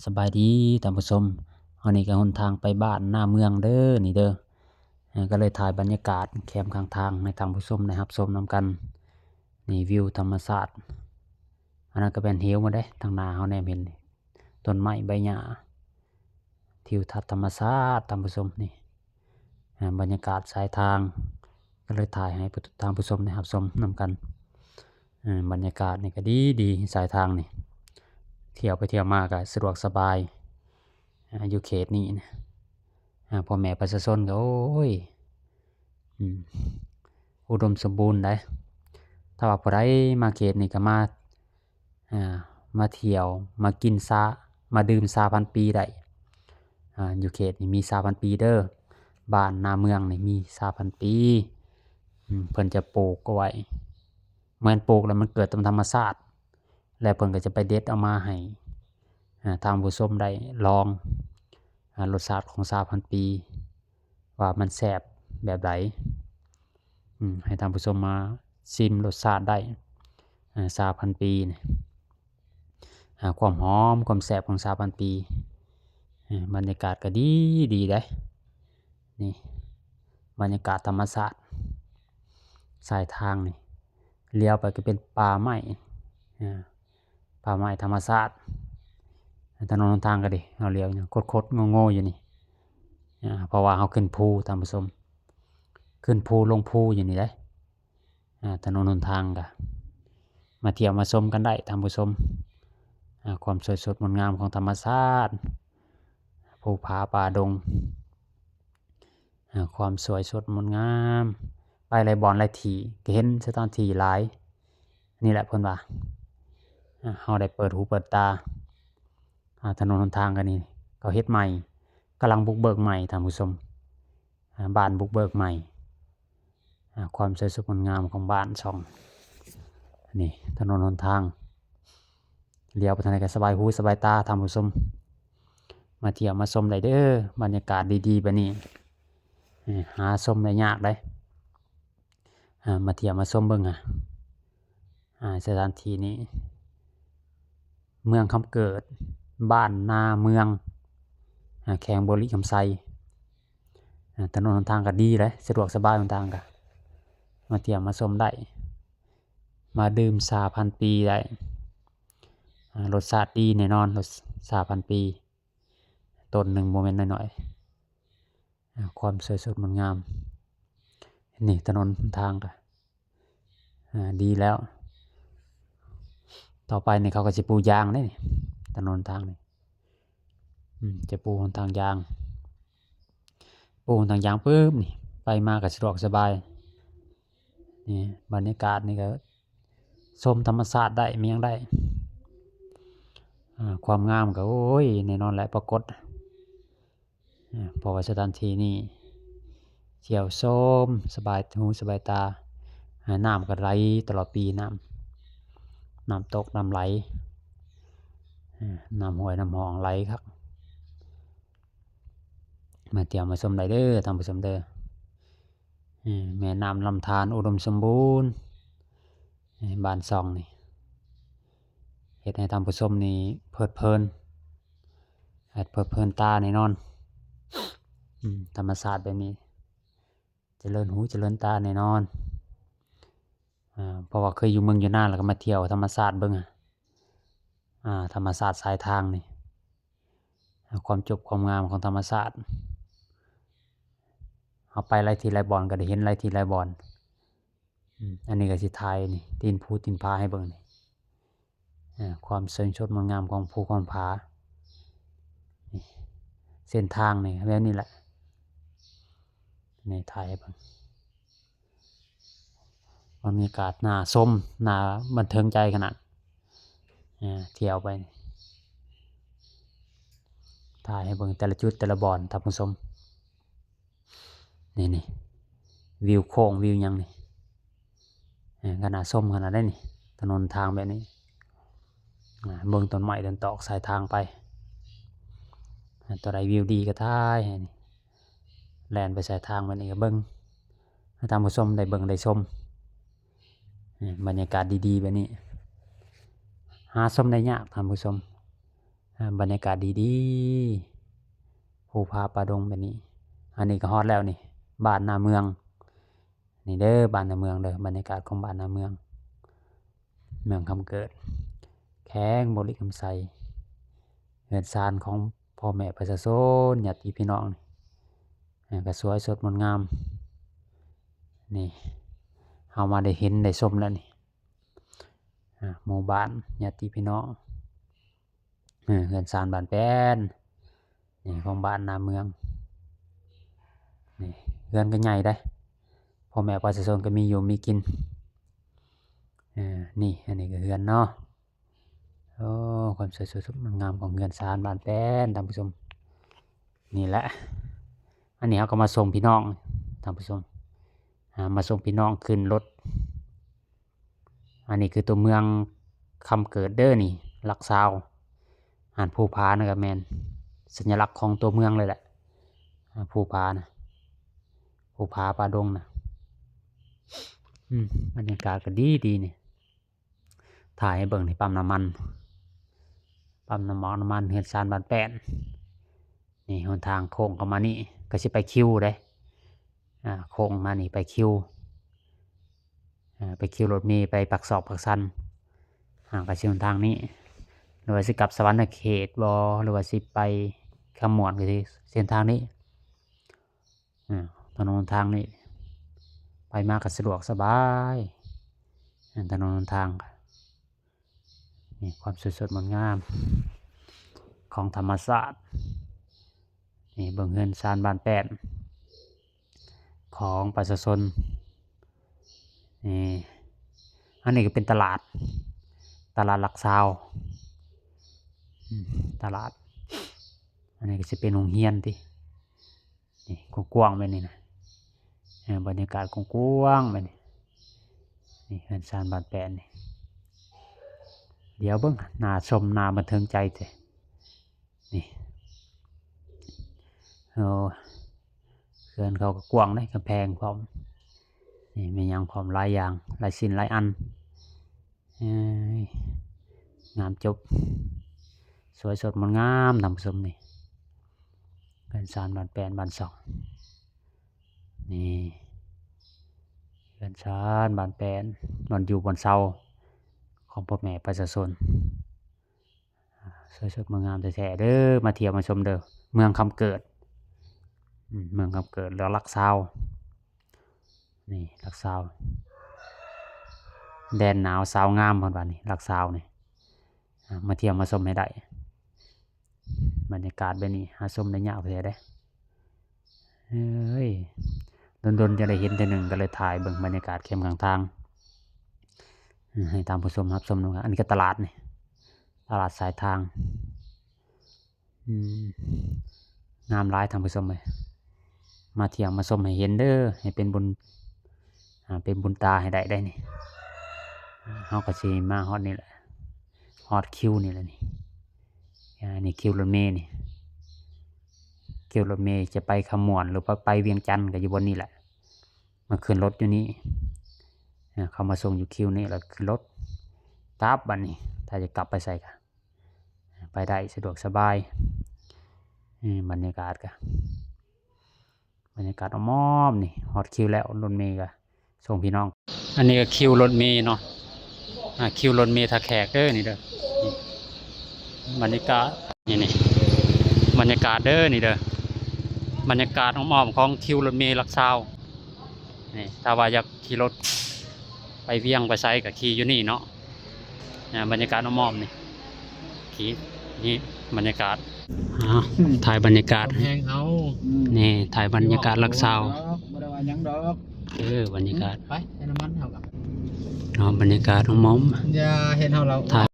ສະບາຍດີທ່ານຜູ້ຊົມ, ອັນນີ້ກໍຫົນທາງໄປບ້ານນາເມືອງເດີນີ້ເດີ. ເອີ ກໍເລີຍຖ່າຍບັນຍາກາດແຄມຂ້າງທາງໃຫ້ທ່ານຜູ້ຊົມໄດ້ຮັບຊົມນຳກັນ. ນີ້ວິວທຳມະຊາດ, ອັນນັ້ນກໍແມ່ນເຫວໝົດເດ້, ທາງໜ້າເຮົາແນມເຫັນນີ້ ຕົ້ນໄມ້ໃບຫຍ້າ, ທິວທັດທຳມະຊາດທ່ານຜູ້ຊົມ. ນີ້ ອ່າ ບັນຍາກາດສາຍທາງ ກໍເລີຍຖ່າຍໃຫ້ທ່ານຜູ້ຊົມໄດ້ຮັບຊົມນຳກັນ. ເອີ ບັນຍາກາດນີ້ກໍດີໆ ສາຍທາງນີ້ ທ່ຽວໄປທ່ຽວມາກໍສະດວກສະບາຍ ອ່າ ຢູ່ເຂດນີ້ນະ. ອ່າ ພໍ່ແມ່ປະຊາຊົນກໍ ໂອ້ຍ ອືມ ອຸດົມສົມບູນໄດ໋. ຖ້າວ່າຜູ້ໃດມາເຂດນີ້ກໍມາ ອ່າ ມາທ່ຽວ ມາກິນຊາ ມາດື່ມຊາພັນປີໄດ້. ອ່າ ຢູ່ເຂດນີ້ມີຊາພັນປີເດີ, ບ້ານນາເມືອງນີ້ມີຊາພັນປີ. ອືມ ເພິ່ນຈະປູກເອົາໄວ້, ແມ່ນປູກແລ້ວມັນເກີດຕາມທຳມະຊາດ ແລ້ວເພິ່ນກໍຈະໄປເດັດເອົາມາໃຫ້ ອ່າ ທ່ານຜູ້ຊົມໄດ້ລອງ ອ່າ ລົດຊາດຂອງຊາພັນປີ ວ່າມັນແຊບແບບໃດ. ອືມ ໃຫ້ທ່ານຜູ້ຊົມມາຊິມລົດຊາດໄດ້ ອ່າ ຊາພັນປີນີ້ ອ່າ ຄວາມຫອມຄວາມແຊບຂອງຊາພັນປີ. ເອີ ບັນຍາກາດກໍດີໆ ເດ້. ນີ້ບັນຍາກາດທຳມະຊາດ ສາຍທາງນີ້ ລ້ຽວໄປກໍເປັນປ່າໄມ້ ອ່າ ປ່າໄມ້ທຳມະຊາດ. ຖະໜົນຫົນທາງກໍດີ ເຮົາລ້ຽວຫຍັງຄົດໆໂງ່ໆຢູ່ນີ້ ອ່າ ເພາະວ່າເຮົາຂຶ້ນພູທ່ານຜູ້ຊົມ, ຂຶ້ນພູລົງພູຢູ່ນີ້ເດ້. ອ່າ ຖະໜົນຫົນທາງກະມາທ່ຽວມາຊົມກັນໄດ້ທ່ານຜູ້ຊົມ. ອ່າ ຄວາມສວຍສົດງົດງາມຂອງທຳມະຊາດ ພູຜາປ່າດົງ ອ່າ ຄວາມສວຍສົດງົດງາມ ໄປຫຼາຍບ່ອນຫຼາຍທີ່ກໍເຫັນສະຖານທີ່ຫຼາຍ. ນີ້ແຫຼະເພິ່ນວ່າ ອ່າ ເຮົາໄດ້ເປີດຫູເປີດຕາ. ອ່າ ຖະໜົນຫົນທາງກໍນີ້ ເຂົາເຮັດໃໝ່ ກຳລັງບຸກເບີກໃໝ່ທ່ານຜູ້ຊົມ. ອ່າ ບ້ານບຸກເບີກໃໝ່ ອ່າ ຄວາມສວຍສົດງົດງາມຂອງບ້ານຊ່ອງ. ນີ້ຖະໜົນຫົນທາງ ລ້ຽວໄປທາງໃດກໍສະບາຍຫູສະບາຍຕາທ່ານຜູ້ຊົມ. ມາທ່ຽວມາຊົມໄດ້ເດີ ບັນຍາກາດດີໆແບບນີ້ ເອີ ຫາຊົມໄດ້ຍາກເດ້. ອ່າ ມາທ່ຽວມາຊົມເບິ່ງ ອ່າ ອ່າ ສະຖານທີ່ນີ້ ເມືອງຄຳເກີດ ບ້ານນາເມືອງ ອ່າ ແຂວງບໍລິຄຳໄຊ. ອ່າ ຖະໜົນຫົນທາງກໍດີເດ້ ສະດວກສະບາຍ ຫົນທາງກໍ ມາທ່ຽວມາຊົມໄດ້ ມາດື່ມຊາພັນປີໄດ້. ອ່າ ລົດຊາດດີແນ່ນອນ ລົດຊາພັນປີ ຕົ້ນໜຶ່ງບໍ່ແມ່ນນ້ອຍໆ. ອ່າ ຄວາມສວຍສົດງົດງາມ. ນີ້ຖະໜົນຫົນທາງກໍ ອ່າ ດີແລ້ວ. ຕໍ່ໄປນີ້ເຂົາກໍຊິປູຢາງເດ້ນີ້ ຖະໜົນທາງນີ້ ອືມ ຈະປູຫົນທາງຢາງ ປູຫົນທາງຢາງປຶບນີ້ ໄປມາກໍສະດວກສະບາຍ. ນີ້ບັນຍາກາດນີ້ກໍຊົມທຳມະຊາດໄດ້ ມີຫຍັງໄດ້. ອ່າ ຄວາມງາມກໍ ໂອ້ຍ ແນ່ນອນແຫຼະ ປາກົດ. ເພາະວ່າສະຖານທີ່ນີ້ທ່ຽວຊົມສະບາຍຫູສະບາຍຕາ. ນ້ຳກໍໄຫຼຕະຫຼອດປີ ນ້ຳ ນ້ຳຕົກນ້ຳໄຫຼ ນ້ຳຫ້ວຍນ້ຳຫ້ອງໄຫຼຄັກ. ມາທ່ຽວມາຊົມໄດ້ເດີທ່ານຜູ້ຊົມເດີ. ແມ່ນ້ຳລຳທານອຸດົມສົມບູນ ບ້ານຊ່ອງນີ້ ເຮັດໃຫ້ທ່ານຜູ້ຊົມນີ້ເພີດເພີນ ເພີດເພີນຕາແນ່ນອນ. ອືມ ທຳມະຊາດແບບນີ້ ຈະເລີນຫູຈະເລີນຕາແນ່ນອນ. ອ່າ ເພາະວ່າເຄີຍຢູ່ເມືອງຢູ່ນາ ແລ້ວກໍມາທ່ຽວທຳມະຊາດເບິ່ງ ອ່າ ທຳມະຊາດສາຍທາງນີ້ ອ່າ ຄວາມຈົບຄວາມງາມຂອງທຳມະຊາດ. ເຮົາໄປຫຼາຍທີ່ຫຼາຍບ່ອນ ກໍໄດ້ເຫັນຫຼາຍທີ່ຫຼາຍບ່ອນ. ອືມ ອັນນີ້ກໍຊິຖ່າຍນີ້ ຕີນພູຕີນຜາໃຫ້ເບິ່ງນີ້ ອ່າ ຄວາມສວຍສົດງົດງາມຂອງພູຂອງຜາ. ນີ້ ເສັ້ນທາງນີ້ແບບນີ້ແຫຼະ ນີ້ ຖ່າຍໃຫ້ເບິ່ງ. ບັນຍາກາດໜ້າຊົມ ໜ້າບັນເທີງໃຈຂະໜາດ. ເອີ ທ່ຽວໄປ ຖ່າຍໃຫ້ເບິ່ງແຕ່ລະຈຸດແຕ່ລະບ່ອນທ່ານຜູ້ຊົມ. ນີ້ໆ ວິວໂຄ້ງວິວຫຍັງນີ້ ເອີ ກໍໜ້າຊົມຂະໜາດໃດນີ້ ຖະໜົນທາງແບບນີ້. ອ່າ ເບິ່ງຕົ້ນໄມ້ຕົ້ນຕອກສາຍທາງໄປ ອ່າ ຕົວໃດວິວດີກໍຖ່າຍໃຫ້ນີ້ ແລ່ນໄປສາຍທາງແບບນີ້ກໍເບິ່ງ ໃຫ້ທ່ານຜູ້ຊົມໄດ້ເບິ່ງໄດ້ຊົມ. ນີ້ບັນຍາກາດດີໆແບບນີ້ ຫາຊົມໄດ້ຍາກທ່ານຜູ້ຊົມ. ອ່າ ບັນຍາກາດດີໆ ພູຜາປ່າດົງແບບນີ້. ອັນນີ້ກໍຮອດແລ້ວນີ້ ບ້ານນາເມືອງ. ນີ້ເດີ ບ້ານນາເມືອງເດີ ບັນຍາກາດຂອງບ້ານນາເມືອງ ເມືອງຄຳເກີດ ແຂວງບໍລິຄຳໄຊ. ເຮືອນຊານຂອງພໍ່ແມ່ປະຊາຊົນ ຍາດຕິພີ່ນ້ອງ ອ່າ ກໍສວຍສົດງົດງາມ. ນີ້ ເຮົາມາໄດ້ເຫັນໄດ້ຊົມແລ້ວນີ້ ອ່າ ໝູ່ບ້ານ ຍາດຕິພີ່ນ້ອງ ເຮືອນຊານບ້ານແປ້ນ ນີ້ຂອງບ້ານນາເມືອງ. ນີ້ເຮືອນກໍໃຫຍ່ເດ້ ພໍ່ແມ່ປະຊາຊົນກໍມີຢູ່ມີກິນ. ນີ້ ອັນນີ້ກໍເຮືອນເນາະ. ໂອ້ ຄວາມສວຍສົດງົດງາມຂອງເຮືອນຊານບ້ານແປ້ນ ທ່ານຜູ້ຊົມ. ນີ້ແຫຼະ ອັນນີ້ເຮົາກໍມາສົ່ງພີ່ນ້ອງ ທ່ານຜູ້ຊົມ ອ່າ ມາສົ່ງພີ່ນ້ອງຂຶ້ນລົດ. ອັນນີ້ຄືຕົວເມືອງຄຳເກີດເດີນີ້ ຫຼັກຊາວ. ຫານພູຜານະກໍແມ່ນສັນຍະລັກຂອງຕົວເມືອງເລີຍແຫຼະ ອ່າ ພູຜານະ ພູຜາປ່າດົງນະ. ອືມ ບັນຍາກາດກໍດີໆ ນີ້ ຖ່າຍໃຫ້ເບິ່ງນີ້ ປ້ຳນ້ຳມັນ ປ້ຳນ້ຳມັນ ນ້ຳມັນເຮືອນຊານບ້ານແປ້ນ. ນີ້ຫົນທາງໂຄ້ງເຂົ້າມານີ້ ກໍຊິໄປຄິວເດ້ ອ່າ ໂຄ້ງມານີ້ໄປຄິວ ອ່າ ໄປຄິວລົດເມໄປປາກຊອກປາກຊັນ. ອ່າ ກໍຊິຫົນທາງນີ້ ຫຼືວ່າຊິກັບສະຫວັນນະເຂດບໍ ຫຼືວ່າຊິໄປຄຳມ່ວນ ກໍຊິເສັ້ນທາງນີ້. ອ່າ ຖະໜົນຫົນທາງນີ້ ໄປມາກໍສະດວກສະບາຍ ອ່າ ຖະໜົນຫົນທາງ. ນີ້ຄວາມສວຍສົດງົດງາມຂອງທຳມະຊາດ. ນີ້ເບິ່ງເຮືອນຊານບ້ານແປ້ນຂອງປະຊາຊົນ. ນີ້ ອັນນີ້ກໍເປັນຕະຫຼາດ ຕະຫຼາດຫຼັກຊາວ ອືມ ຕະຫຼາດ. ອັນນີ້ກໍຊິເປັນໂຮງຮຽນຕິ ນີ້ກວ້າງໆ ແບບນີ້ນະ ເອີ ບັນຍາກາດກວ້າງໆ ແບບນີ້. ນີ້ເຮືອນຊານບ້ານແປ້ນນີ້ ດຽວເບິ່ງ ໜ້າຊົມ ໜ້າບັນເທີງໃຈແທ້ ນີ້. ໂອ້ ເຮືອນເຂົາກໍກວ້າງເດ້ ກຳແພງພ້ອມ ນີ້ແມ່ນຫຍັງພ້ອມ ຫຼາຍຢ່າງ ຫຼາຍສິ່ງຫຼາຍອັນ. ເອີຍ ງາມຈົບ ສວຍສົດງົດງາມ ທ່ານຜູ້ຊົມ. ນີ້ເຮືອນຊານບ້ານແປ້ນ ບ້ານຊ່ອງ. ນີ້ເຮືອນຊານບ້ານແປ້ນ ບ່ອນຢູ່ບ່ອນເຊົາຂອງພໍ່ແມ່ປະຊາຊົນ. ສວຍສົດງົດງາມແທ້ໆ ເດີ ມາທ່ຽວມາຊົມເດີ ເມືອງຄຳເກີດ. ອືມ ເມືອງຄຳເກີດ ແລ້ວຫຼັກຊາວ. ນີ້ຫຼັກຊາວ ແດນໜາວຊາວງາມ ເພິ່ນວ່ານີ້ ຫຼັກຊາວນີ້. ອ່າ ມາທ່ຽວມາຊົມໃຫ້ໄດ້ ບັນຍາກາດແບບນີ້ຫາຊົມໄດ້ຍາກແທ້ເດ້. ເອີຍ ດົນໆ ຈະໄດ້ເຫັນເທື່ອໜຶ່ງ ກໍເລີຍຖ່າຍເບິ່ງບັນຍາກາດແຄມຂ້າງທາງ ໃຫ້ທ່ານຜູ້ຊົມຮັບຊົມນຳກັນ. ອັນນີ້ກໍຕະຫຼາດນີ້ ຕະຫຼາດສາຍທາງ. ອືມ ງາມຫຼາຍທ່ານຜູ້ຊົມເອີຍ ມາທ່ຽວມາຊົມໃຫ້ເຫັນເດີ ໃຫ້ເປັນບຸນ ອ່າ ເປັນບຸນຕາໃຫ້ໄດ້ໄດ໋ນີ້. ເຮົາກໍຊິມາຮອດນີ້ແຫຼະ ຮອດຄິວນີ້ແຫຼະນີ້. ອ່າ ນີ້ຄິວລົດເມນີ້ ຄິວລົດເມຈະໄປຄຳມ່ວນ ຫຼືວ່າໄປວຽງຈັນ ກໍຢູ່ບ່ອນນີ້ແຫຼະ. ມາຂຶ້ນລົດຢູ່ນີ້ ອ່າ ເຂົາມາສົ່ງຢູ່ຄິວນີ້ ແລ້ວຂຶ້ນລົດກັບ. ບັດນີ້ຖ້າຈະກັບໄປໃສກໍ ໄປໄດ້ສະດວກສະບາຍ. ເອີ ບັນຍາກາດກະ ບັນຍາກາດອ້ອມໆ ນີ້ ຮອດຄິວແລ້ວ ລົດເມກະສົ່ງພີ່ນ້ອງ. ອັນນີ້ກະຄິວລົດເມເນາະ ອ່າ ຄິວລົດເມທ່າແຂກເດີນີ້ເດີ. ນີ້ບັນຍາກາດ ນີ້ ນີ້ບັນຍາກາດເດີນີ້ເດີ ບັນຍາກາດອ້ອມໆ ຂອງຄິວລົດເມຫຼັກຊາວ. ນີ້ ຖ້າວ່າຢາກຂີ່ລົດໄປວຽງໄປໃສກໍຂີ່ຢູ່ນີ້ເນາະ. ອ່າ ບັນຍາກາດອ້ອມໆ ນີ້ ຂີ່ ນີ້ບັນຍາກາດ ອ່າ ຖ່າຍບັນຍາກາດ ແຮງເອົາ ນີ້ ຖ່າຍບັນຍາກາດຫຼັກຊາວ ບໍ່ໄດ້ວ່າຫຍັງດອກ. ເອີ ບັນຍາກາດ ໄປໃສ່ນ້ຳມັນເຮົາກໍ ເນາະ ບັນຍາກາດອ້ອມໆ ຢ່າເຮັດເຮົາລາວ ຖ່າຍ